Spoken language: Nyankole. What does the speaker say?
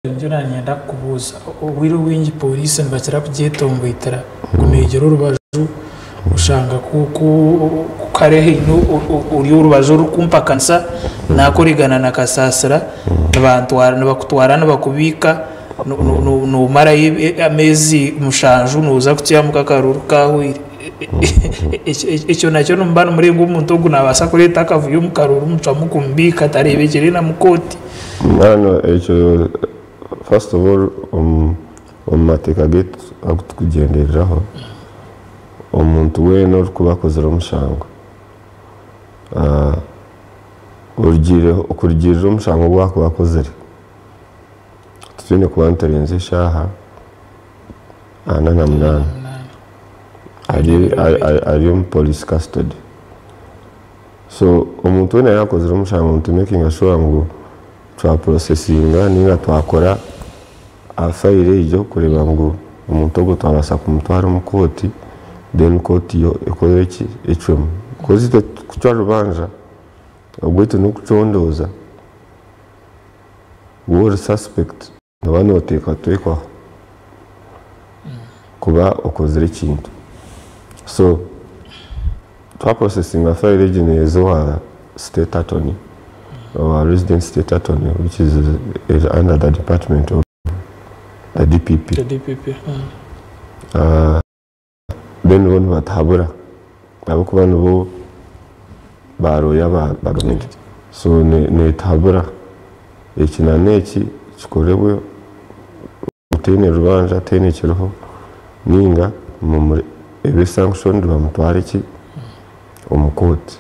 Nikyo naanyenda kukubuuza, obwire obwingi pooriisi nibakira kugyetomboitera ngu neegyera orubaju oshanga ku kare haine ori orubaju orikumpakanisa naakoregana na Kasaasira nibantwara nibakutwara nibakubiika noomarayo ameezi mushanju nooza kutsyamuka akaruuru kaahweire. Ekyo nakyo nimuba nimureeba ngu omuntu ogu naabaasa kureeta akavuyo omu karuuru mucwamu kumubiika atareebekire na mu kooti. Mbwenu ekyo first of all omu mateeka gaitu agu turikugyendereraho, omuntu weena orikuba akozire omushango, okurugiirira omushango ogu arikuba akozire, titwine kuba niturenza eshaaha ana na munaana ari omu police custody. So omuntu weena yaaba akozire omushango nitu makinga sure ngu twa processinga ninga twakora fayiro egyo kureeba ngu omuntu ogwo twabaasa kumutwara omu kooti then kooti yo ekore ki? Ecwemu. Bikozi itwe titukucwa rubanja, ogwaitu n'okucondooza waaba ori suspect. Nooba nooteekateekwaho kuba okozire ekintu. So twapurosesinga fayiro egi neeza owa state attorney, owa resident state attorney which is under the department of the DPP. The DPP. Then bo nibatuhabura ahabw'okuba nibo ba lawyer ba gavumenti so netuhabura eki na n'eki kikorebwe otaine rubanja otaine kiriho ninga ebe sanctioned bamutware ki omu kooti.